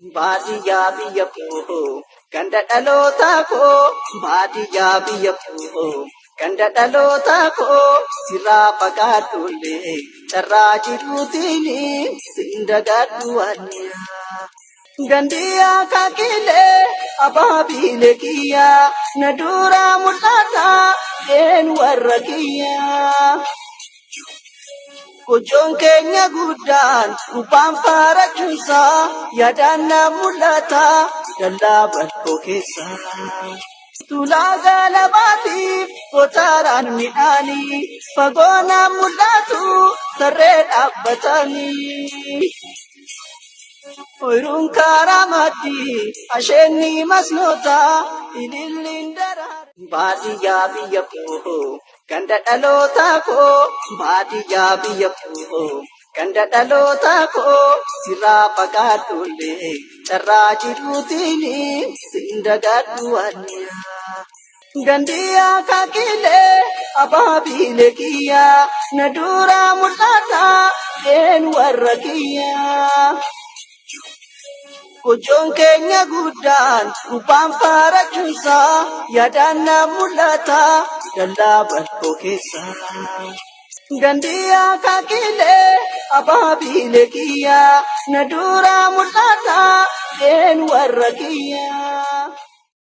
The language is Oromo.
Baadiyyaa biyya koo ganda dhalootaa koo, baadiyyaa biyya koo ganda dhalootaa koo, sirraa fagaadhullee carraa jiruutiin sin dagadhu waaniyaa. Gandiyaa kakilee abaabilee kiyyaa na duraa mul'ata een warra kiyyaa. Gochoon keenya guddaan gubbaan faarachuunsaa yaadaan na mul'ata dallaa bal'oo keessa. Tuulaa galabaatiif gootaraan midhaanii fagoo na mul'atu tarree dhaabbatanii. Oyiruun karaa maddii asheenni masnoota ililliin daraara. Baadiyyaa biyya koo ganda dhalootaa koo, baadiyyaa biyya koo ganda dhalootaa koo, sirraa fagaadhullee carraa jiruutiin sin dagadhu waaniyaa. Gandiyaa kakilee abaabilee kiyyaa na duraa mul'ata een warra kiyyaa. Gochoon keenya guddaan gubbaan faarachuunsaa yaadaan na mul'ata dallaa bal'oo keessa. Gandiyaa kakilee abaabilee kiyyaa na duraa mul'ata een warra kiyyaa.